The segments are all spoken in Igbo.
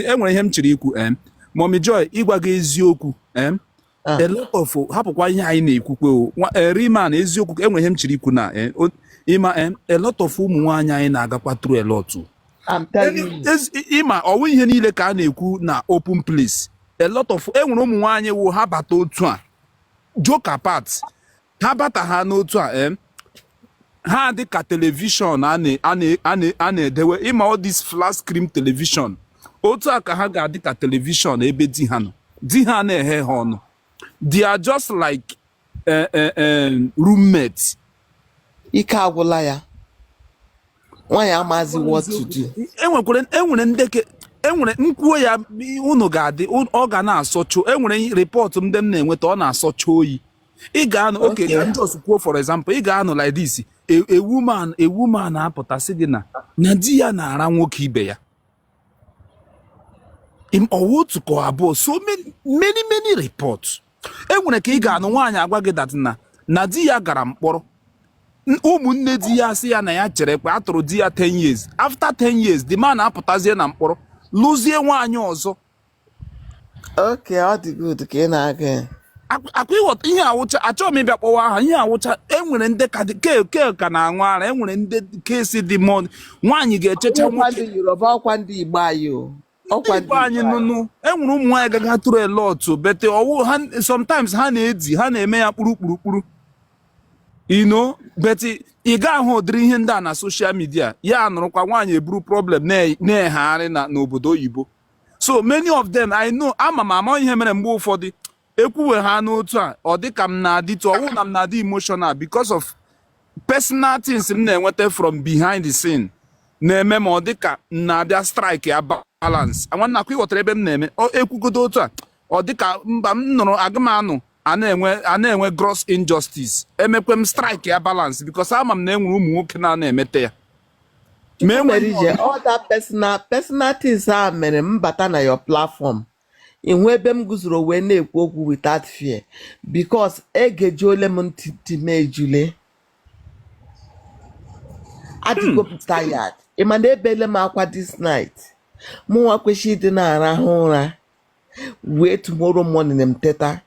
Enwere ihe m chọrọ ikwu. Mommy Joy, ịgwa gị eziokwu, Ah. a lot of, hapụkwa ihe anyị na-ekwukwe o. Riman, eziokwu, enwere ihe m chọrọ ikwu na ịma, a lot of ụmụ nwaanyị anyị na-agakwa through a lot o. I'm telling you. Ịma, ọwụ ihe niile ka a na-ekwu na open place. A lot of, enwere ụmụ nwaanyị wụ ha bata otu a, joke apart, ha bata ha n'otu a, ha dị ka television a na-edewe, ịma, all this flat screen television, otu a ka ha ga-adị ka television ebe di ha nọ, di ha na-eghe ha ọnụ. They are just like roommates. Ike agwụla ya, nwaanyị amazi what to do. Enwere ndeke, enwere nkwuo ya, unu ga-adị, ọ ga na-asọcho. Enwere report ndị m na-enweta, ọ na-asọcha oyi. Ị ga-anọ oke ka m just kwuo, for example, ị ga-anọ like this, a woman na-apụtasị gị na di ya na-ara nwoke ibe ya. Ọwụ otu ka ọ abụọ, so many, many, many reports. Enwere ka ị ga-anụ nwaanyị agwa gị that na di ya gara mkpọrọ. Ụmụnne di ya sị ya na ya chere kpe a tụrụ di ya 10 years. After 10 years, the man apụtazie na mkpọrọ, lụzie nwaanyị ọzọ. Okay, ọ dị good ka ị na-aga ya. Akwa ịghọta ihe awụcha, achọghị m ịbịa kpọwa aha ihe awụcha. Enwere ndị ka dị ke ke ka na-aṅụ ara. Enwere ndị kesi dị mọ, nwaanyị ga-echecha Ọkwa nwoke. ndị Yoruba, ọkwa ndị Igbo anyị o. Ndị Ọkwa Igbo ndị anyị Igbo anyị. nụnụ, enwere ụmụ nwaanyị gaga through a lot, but ọwụ ha, sometimes ha na-edi, ha na-eme ya kpuru kpuru kpuru, but ị ga-ahụ ụdịrị ihe ndị a na social media. Ya nụrụkwa nwaanyị eburu problem na-egagharị na n'obodo oyibo. So many of them I know, ama m ama ihe mere. Mgbe ụfọdụ ekwuwe ha n'otu a, ọ dị ka m na-adịtụ, ọwụ na m na-adị emotional because of personal things m na-enweta from behind the scene na-eme ma ọ dị ka m na-abịa strike ya balance. Nwanne, akwa ịghọtara ebe m na-eme ọ, ekwugodo otu a, ọ dị ka mba m nụrụ aga m anụ a na-enwe gross injustice, emekwe m strike ya balance because ama m na enwere ụmụ nwoke na-ana emete ya ma Chukwu mere enweghị ije all that personal things a mere m bata na your platform, ịhụ ebe m guzoro wee na-ekwu okwu without fear, because egejuole m ntị, ntị m ejule, adịgo m tired. Ị ma na ebele m akwa this night, mụnwa kwesịrị ịdị na-arahụ ụra wee tomorrow morning m teta,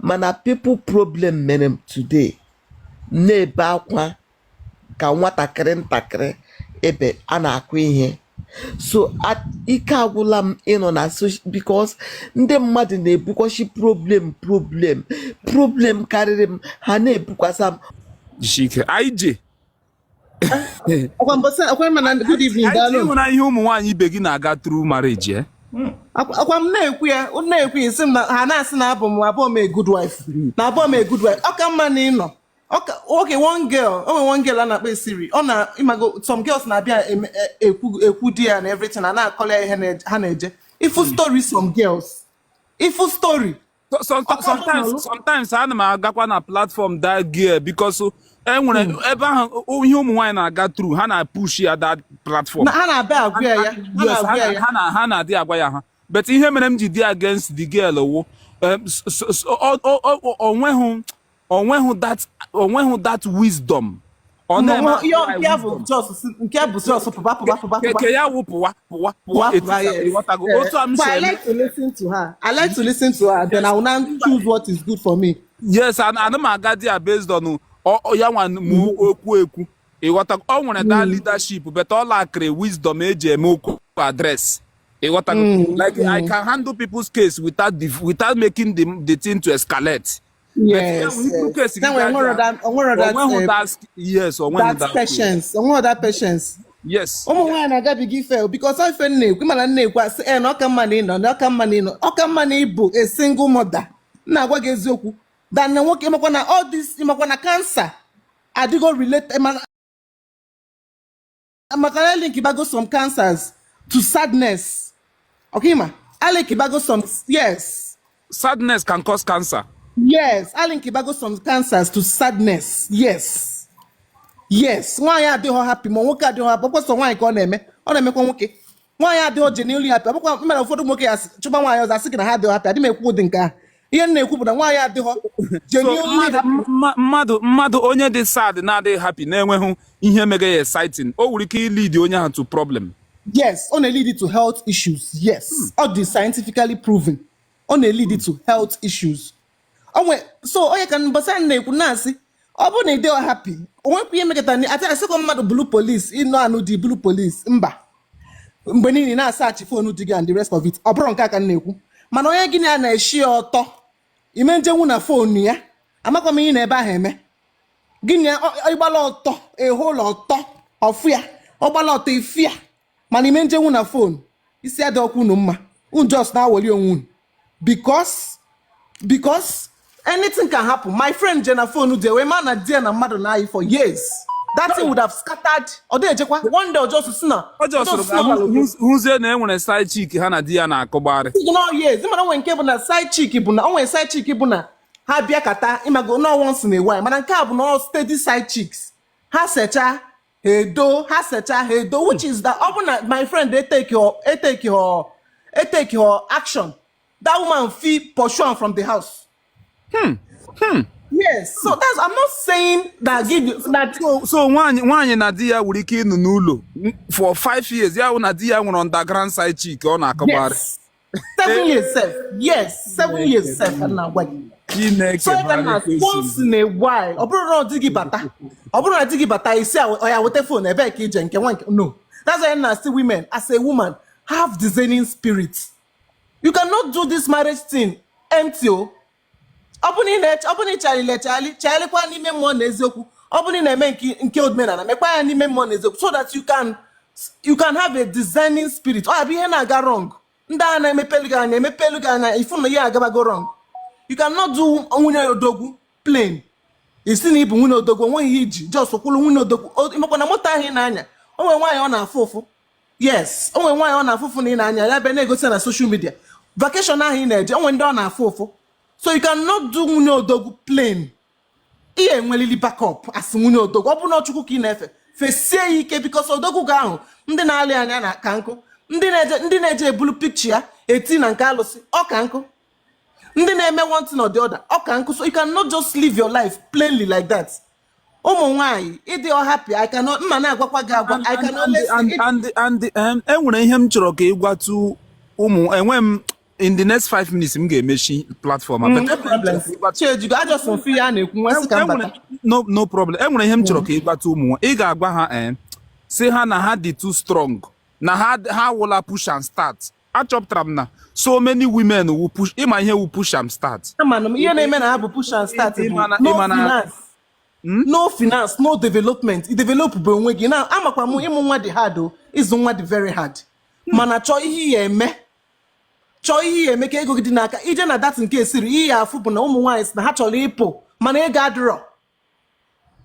mana people problem mere m today m na-ebe akwa ka nwatakịrị ntakịrị ebe a na-akụ ihe. So ike agwụla m ịnọ na social, because ndị mmadụ na-ebukwasị problem, problem, problem karịrị m, ha na-ebukwasa m. Jisie ike anyị je. Ọkwa mbọsị ọkwa mana good evening. Anyị ji Daalụ. ịhụ na ihe ụmụ nwaanyị ibe gị na-aga through marriage, eh? Ọkwa m na-ekwu ya, m na-ekwu ya, sị m na ha na-asị na abụ m abụọ m a good wife, na abụọ m a good wife. Ọ ka mma na ịnọ ọ ka okay. One girl, o nwere one girl a na-akpọ Esiri, ọ na ịmago some girls na-abịa ekwu ekwu di ya na everything, a na-akọla ya ihe ha na-eje ifu story, some girls ifu story. Sometimes ana m agakwa na platform that girl because enwere ebe ahụ ihe ụmụ nwaanyị na-aga through, ha na-push ya that platform. Na ha na-abịa agwa ya, ha Yes, ha na-agwa ya. Ha na-adị agwa ya ha, but ihe mere m ji dị against the girl wụ onweghị that wisdom ọ na-eme. Ihe nke a bụ just, nke a bụ just pụba pụba pụba pụba. Ke ya wụ pụwa pụwa pụwa. Pụwa pụwa, yes. Ịghọtago otu a m But si I eme. like to listen to her. I like to listen to her. Then I will now choose what is good for me. Yes, ana m aga di ya based on ya nwa mụ okwu ekwu, ịghọtago? Ọ nwere that leadership, but ọ lakịrị wisdom eji eme okwu address, ịghọtago? Like, I can handle people's case without making the thing to escalate. But case Then we nwere that, nwere that, onweghị that, yes, onweghị that that patience. Onwere that patience. Yes. Ụmụ nwaanyị na-agabiga ife because ife m na-ekwu, mana m na-ekwu asị e na ọka mma na ịnọ na ọka mma na ịnọ, ọka mma na ịbụ a single mother. M na-agwa gị eziokwu than na nwoke, ịmakwa na all this, ịmakwa na cancer adịgo related, mana maka na link bago some cancers to sadness. Okay, ma I link bago some, yes. Sadness can cause cancer. Yes, I link bago some cancers to sadness. Yes. Nwaanyị adịghị happy ma nwoke adịghị happy, ọkwa sọ nwaanyị ka ọ na-eme, ọ na-emekwa nwoke. Nwaanyị adịghị genuinely happy, ọbụkwa mere ụfọdụ nwoke ya chụba nwaanyị ọzọ, asị gị na ha adịghị happy. Adị m ekwu ụdị nke ahụ. Ihe m na-ekwu bụ na nwaanyị adịghị So genuinely mmadụ happy. Mmadụ onye dị sad, na-adịghị happy, na-enweghị ihe mege ya exciting, o nwere ike ilead onye ahụ to problem. Yes, ọ na-lead to health issues. Yes, ọ dị scientifically proven. Ọ na-lead to health issues. O nwe so onye ka mbọsị anyị na-ekwu na-asị, ọ bụrụ na ị dịghị happy, o nwekwa ihe mekọta na ata asịkwa mmadụ bulu police ịnụ anụ dị bulu police mba mgbe niile na-asachi phone di gị and the rest of it. Ọ bụrụ nke a ka m na-ekwu, mana onye gịnị a na-eshi ya ọtọ ime njenwu na phone ya, amakwa m ihe na ebe ahụ eme gịnị ịgbala ọtọ ịhụ ụlọ ọtọ ọfụ ya, ọgbala ọtọ ifu ya, mana ime njenwu na phone isi adị ọkwa unu mma, unu just na-awọli onwe unu because anything can happen. My friend je na phone dị wee ma na di ya na mmadụ na-ayị for years. That thing would have scattered. Ọ dị ejekwa one day, ọ just si na Ọ just si na hụzie na e nwere side chick ha na di ya na-akụgbarị. No, years. Ịmara onwe nke bụ na side chick bụ na onwe side chick bụ na ha bịa kata, ịmago, no once in a while, mana nke a bụ na all steady side chicks. Ha secha ha edo, ha secha ha edo, which is that ọ bụ na my friend e take her action, that woman fit pursue am from the house. Yes, so that's, I'm not saying that give you that. So nwaanyị na di ya nwere ike ịnọ n'ụlọ for 5 years, ya hụ na di ya nwere underground side chick ọ na-akụgbarị. Yes, 7 years sef. Yes, 7 years sef ka m na-agwa gị. Chineke. So ebe na once in a while, ọ bụrụ na di gị bata, ọ bụrụ na di gị bata, isi ọ ya weta phone ebee ka ije nke nwa nke no. That's why na see women, as a woman, have discerning spirit. You cannot do this marriage thing empty o. Ọ bụrụ na ị na-eche, ọ bụrụ na ị chagharịla echagharị, chagharịkwa n'ime mmụọ na eziokwu. Ọ bụrụ na ị na-eme nke omenala, mekwa ya n'ime mmụọ na eziokwu, so that you can have a discerning spirit. Ọ ya bụ ihe na-aga wrong, ndị a na-emepelu gị anya, emepelu gị anya, ifu na ihe agabago wrong. You cannot do nwunye odogwu plain. Isi na ịbụ nwunye odogwu, onweghị ihe iji just kwụrụ nwunye odogwu. Ịmakwa na moto ahụ ị na-anya, o nwere nwaanyị ọ na-afụ ụfụ. Yes, o nwere nwaanyị ọ na-afụ ụfụ na ị na-anya ya bịa na-egosi na social media. Vacation ahụ ị na-eje, o nwere ndị ọ na-afụ ụfụ. So you cannot do nwunye odogwu plain. Ị enwelili backup as nwunye odogwu. Ọ bụrụ na Chukwu ka ị na-efe, fesie ya ike, because odogwu gị ahụ, ndị na-alị anya na ka nkụ, ndị na-eje ebulu pikcha ya eti na nke alụsị, ọ ka nkụ, ndị na-eme one thing or the other, ọ ka nkụ. So you cannot just live your life plainly like that. Ụmụ nwanyị, ịdị ọ happy, I cannot mma na-agwakwa gị agwa. I can always And enwere ihe m chọrọ ka ị gwatụ ụmụ enwe m in the next 5 minutes, m ga-emechi platform a, but No problem. Chiejugo ajọsọ mfe ihe a na-ekwu nwesị ka m bata. No problem. Enwere ihe m chọrọ ka ị gwatụ ụmụ nwa. Ị ga-agwa ha, sị ha na ha dị too strong, na ha wụla push and start. Achọpụtara m na so many women wu push. Ịma ihe wu push and start? Ama m ihe na-eme na ha bụ push and start bụ no finance, no finance, no development. I develop bụ onwe gị na amakwa m ịmụ nwa dị hard o, ịzụ nwa dị very hard, mana chọọ ihe ya eme, chọọ ihe ya eme ka ego gị dị n'aka ije na dat nke esiri ihe ya afụ bụ na ụmụ nwaanyị sị na ha chọrọ ịpụ, mana ego adịrọ.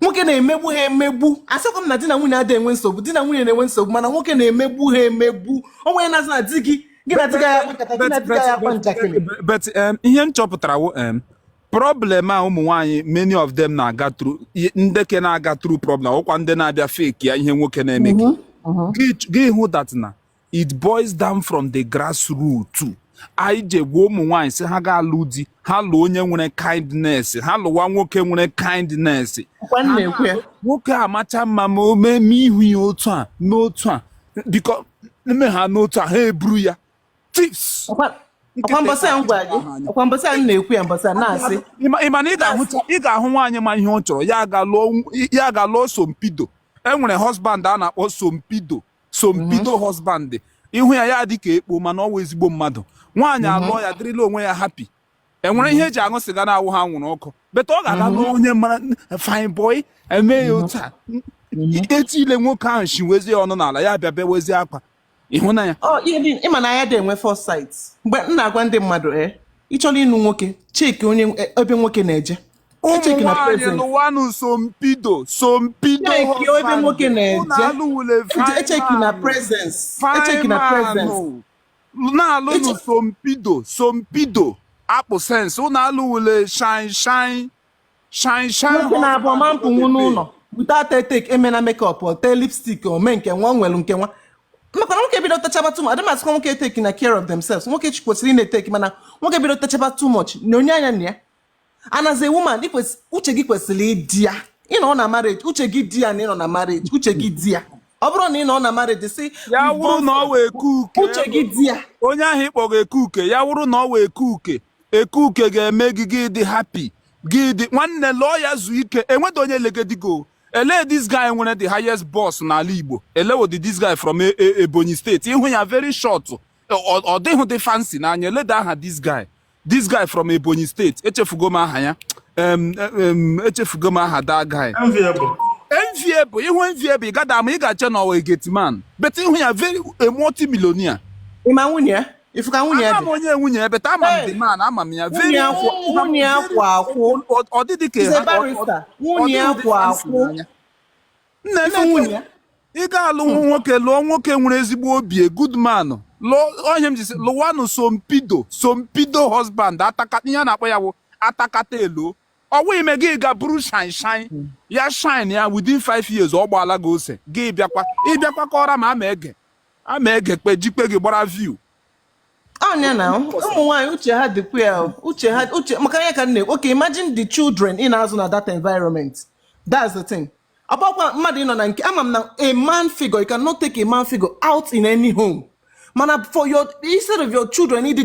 Nwoke na-emegbu ha emegbu. Asịkwa m na di na nwunye adịghị enwe nsogbu. Di na nwunye na-enwe nsogbu, mana nwoke na-emegbu ha emegbu. O nwere na-asị na di gị, gị na di gị akpa nkata, gị na di gị akpa njakịrị. But ihe m chọpụtara wụ problem a ụmụ nwaanyị, many of them na-aga through, ndị ke na-aga through problem ọkwa ndị na-abịa fake ya ihe nwoke na-eme gị. Gị hụ that na it boils down from the grassroots. Anyị je gwa ụmụ nwaanyị sị ha ga-alụ di, ha lụọ onye nwere kindness, ha lụwa nwoke nwere kindness. Ọkwa m na-ekwu ya. Nwoke amacha mma, ma o mee mee ihu ya otu a n'otu a, biko eme ha n'otu a, ha eburu ya tips. Ọkwa mbọsị a m gwara gị, ọkwa mbọsị a m na-ekwu ya, mbọsị a na-asị Ịma na ị ga-ahụ nwaanyị ma ihe ọ chọrọ, ya ga lụọ sompido. E nwere husband a na-akpọ sompido, sompido husband. Ihu ya, ya dị ka ekpo, mana ọ wụ ezigbo mmadụ. Nwaanyị alụọ ya, dịrịla onwe ya happy. Enwere ihe eji aṅụ sịga na-awụ ha nwụrụ ọkụ beta. Ọ ga-aga lụọ onye mara fine boy, eme ya otu a, etile nwoke ahụ shiwezie ọnụ n'ala, ya bịa bewezie akwa ịhụnanya. Ọ ihe dị, ịma na anya dị enwe foresight. Mgbe m na-agwa ndị mmadụ, ị chọrọ ịnụ nwoke, cheki onye ebe nwoke na-eje. Ụmụ Echeki na nwaanyị, present. lụwanụ sompido, sompido Cheki ebe nwoke husband. na-eje. Unu alụwule fine Echeki na man. presence. Fine Echeki na presence. man. Na-alụnụ sompido, sompido akpụ sense. Unu alụwule shine shine shine shine Nwoke na-abụ ọma husband. mpụnwu n'ụlọ without etake emena makeup, o tee lipstick, o mee nke nwa, o nwelu nke nwa, maka na nwoke bido techaba too much. Adị m asịkwa nwoke eteki na care of themselves. Nwoke kwesịrị ị na-eteki, mana nwoke bido techaba too much na onye anya na ya. And as a woman, uche gị kwesịrị ịdị ya ịnọ na marriage. Uche gị dị ya na ịnọ na marriage, uche gị dị ya. Ọ bụrụ na ị nọ na marriage si Ya wụrụ na ọ wee ekuke, uche gị dị ya. Onye ahụ ịkpọga ekuke, ya wụrụ na ọ wee ekuke, ekuke ga-eme gị, gị dị happy, gị dị nwanne, lụọ ya, zuo ike. Enweda onye legedigo. Ele this guy nwere the highest boss n'ala Igbo? Elewodi this guy from Ebonyi State? Ịhụ ya, very short, ọ dịghị dị fancy n'anya. Eleda aha this guy, this guy from Ebonyi State? Echefugo m aha ya. Echefugo m aha that guy. Enviable. Enviable. Ịhụ Enviable, ị gada ama, ị ga-ache na ọwa gateman, but ịhụ ya, very a multi-millionaire. Ị ma nwunye ya? Ifu ka nwunye ya Ama dị? m onye nwunye ya, but ama m Hey! the man, ama m ya. Nwunye Very ya nwunye ya kwụ akwụ. Ọ dịdị ka She's a ha- barrister. ọ Nwunye ya dịghị dị kwụ fancy akwụ. n'anya. Nne Ifu nwunye ya? Ị ga-alụ nwoke, lụọ nwoke nwere ezigbo obi, a good man. Lụọ onye m ji sị lụwanụ sompido, sompido husband. Ataka ihe a na-akpọ ya bụ atakata elo. Ọwụ ime gị ga bụrụ shine shine ya, shine ya, within 5 years ọ gbaala gị ose. Gị bịakwa, ịbịakwa kọrọ ma ama ege, ama ege kpe jikpe gị gbara view. Anya na ụmụ nwaanyị, uche ha dịkwa ya o. Uche ha, uche maka anya ka m na-ekwu. Okay, imagine the children ị na-azụ na that environment. That's the thing. Ọgbakwa mmadụ ịnọ na nke ama m na a man figure, you cannot take a man figure out in any home, mana for your, instead of your children ịdị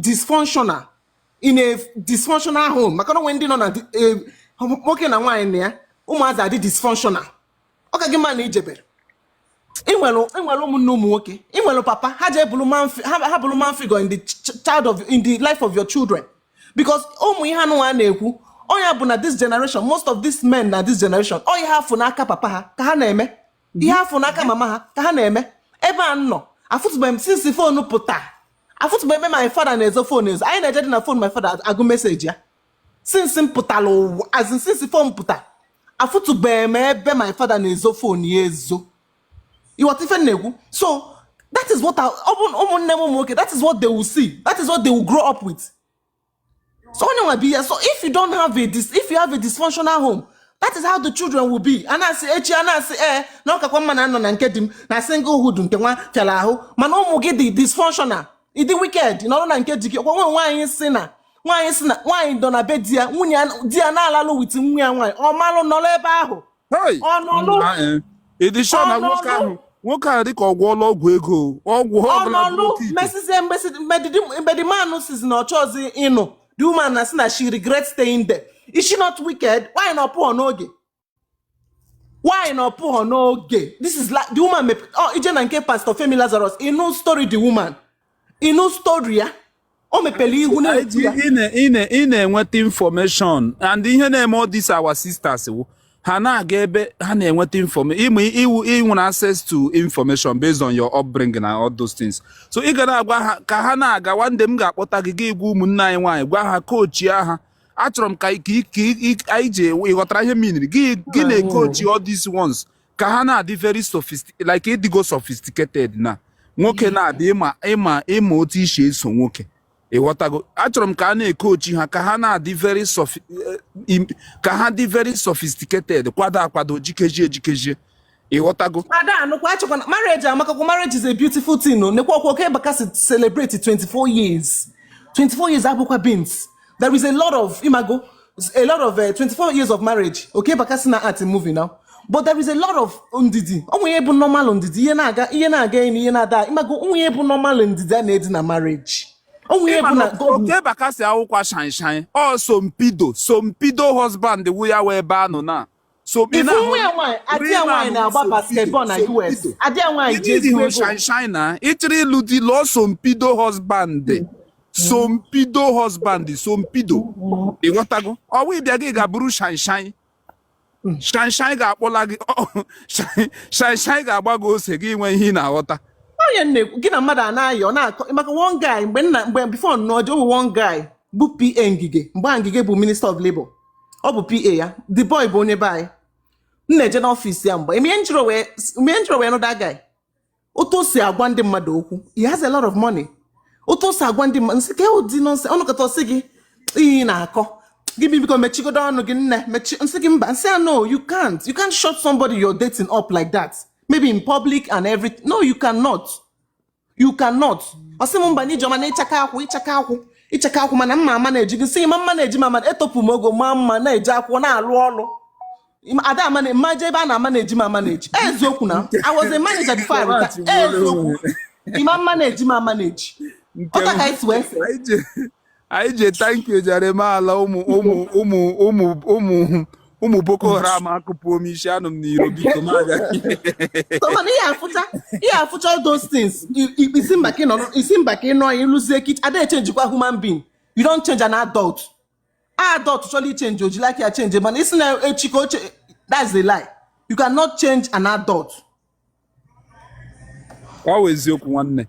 dysfunctional in a dysfunctional home, maka na onwe ndị nọ na nwoke na nwaanyị na ya, ụmụazị adị dysfunctional, ọ ka gị mma na ijebere. Ị nwere ụmụnne ụmụ nwoke, ị nwere papa ha jee bụrụ man ha bụrụ man figure in the child of in the life of your children, because ụmụ ihe anụnwa a na-ekwu ọnya bụ na this generation, most of these men na this generation, ọ ihe afụ n'aka papa ha ka ha na-eme, ihe afụ n'aka mama ha ka ha na-eme. Ebe a m nọ, afụtụbeghị m since phone pụta, afụtụbeghị ebe my father na-ezo phone ezo. Anyị na-eje dị na phone my father agụ message ya. Since m pụtara ụwa, as in since phone pụta, afụtụbeghị m ebe my father na-ezo phone ya ezo. Ịghọta ife m na-ekwu? So that is what ọ bụ ụmụnne m ụmụ nwoke, that is what they will see, that is what they will grow up with. So onye nwa bi ya. So if you have a dysfunctional home, that is how the children will be. A na-asị echi, a na-asị ee na ọ kakwa mma na anọ na nke di m na singlehood nke nwa fịara ahụ, mana ụmụ gị dị dysfunctional, ịdị wicked nọrọ na nke di gị. Ọkwa nwe nwaanyị si na nwaanyị nọ na be di ya, nwunye ya, di ya na-alalụ with nwa ya nwaanyị, ọ malụ nọrọ ebe ahụ. Hey! Ọ nọlụ. Nna, eh. Ị dị sure na Ọ nwoke nọlụ. ahụ, nwoke ahụ dịka ọ gwọọla ọgwụ ego, ọgwụ ọbụla bụ Ọnọlụ oke ite. Mesizie mgbe the man sizi na ọ chọọzi ịnụ the woman, na sị na she regret staying there. Is she not wicked? Why na ọ pụọ n'oge? Why na ọ pụọ n'oge? This is like the woman oh, ije na nke Pastor Femi Lazarus, ịnụ story the woman, ịnụ story ya, o mepere ihu na-ekwu ya. Ị na-enweta information and ihe na-eme all these our sisters wụ ha na-aga ebe ha na-enweta information. Ịmụ iwu, ị nwere access to information based on your upbringing and all those things, so ị ga na-agwa ha ka ha na-aga. One day m ga-akpọta gị, gị gwa ụmụnne anyị nwaanyị, gwa ha, coach ha. Achọrọ m ka anyị ji ịghọtara ihe miniri gị, gị na-ecoach all these ones ka ha na-adị very sophisticated, like ịdịgo sophisticated na nwoke na-abịa ịma otu isi eso nwoke. Ịghọtago? Achọrọ m ka a na-ecoach ha ka ha na-adị very ka ha dị very sophisticated, kwado akwado, jikezie ejikezie. Ịghọtago? Ada anụkwa achọkwa marriage amakakwa. Marriage is a beautiful thing. O nekwa ọkwa oke Bakassi celebrate 24 years. 24 years abụkwa beans. There is a lot of imago, a lot of 24 years of marriage. Okay, Bakassi na art movie now, but there is a lot of ndidi. Onwe ihe bụ normal ndidi, ihe na-aga, ihe na-aga enyi, ihe na-ada imago. Onwe ihe bụ normal ndidi a na-edi na marriage. Onwe ihe bụ na God Oke Bakassi awụkwa shine shine. Ọ sompido, sompido husband wu ya wee ebe anọ na so ị Ifu na-ahụ nwa ya nwaanyị, adị ya nwaanyị na-agba basketball na US. Adị ya nwaanyị ji ezigbo ego. Shine shine na ịchọrọ ịlụ di, lụọ sompido husband, sompido husband, sompido. Ịghọtago? Ọwụ ịbịa, gị ga-abụrụ shine shine, shine shine ga-akpọla gị, shine shine ga-agba gị ose, gị nwee ihe ị na-aghọta. Onye na-ekwu gị na mmadụ a na-ayọ na-akọ maka one guy mgbe nna mgbe before nnọọ dị owu, one guy bụ PA Ngige mgbe a Ngige bụ minister of labour, ọ bụ PA ya. The boy bụ onye be anyị. M na-eje n'ọfịs ya mgbe ime njiro wee nụ that guy, otu o si agwa ndị mmadụ okwu. He has a lot of money. Otu o si agwa ndị mmadụ, nsị ka ụdị nonsense ọnụkọta ọsị gị ihe ị na-akọ gị, biko mechigodo ọnụ gị, nne, mechi. Nsị gị mba, nsị ya, no, you can't shut somebody you're dating up like that, maybe in public and everything. No, you cannot, you cannot. Ọ sị m mba, na ijeọma na ịchaka akwụ, ịchaka akwụ, ịchaka akwụ, mana mma ama na-eji gị. Nsị ma mma na-eji m ama etopụ m ogo maa mma na-eji akwụkwọ na-alụ ọrụ. Ada amana mmaje ebe a na-amanage m amanage. Eziokwu na I was a manager before I retired. Eziokwu. Ịma manage m amanage. Nke Ọta ka anyị si wee sị. Anyị je thank you jare m ala ụmụ ụmụ ụmụ ụmụ ụmụ ụmụ Boko Haram akụpụo m isi anụ m n'iro biko m aga. So mana ihe afụcha all those things, isi mba ka ị nọ, isi mba ka ị nọ, ịlụzie kit ada echangekwa human being. You don't change an adult. Adult chọrọ ichange, o ji like ya change, mana isi na echi ka oche, that's a lie. You cannot change an adult. Ọ wụ eziokwu, nwanne.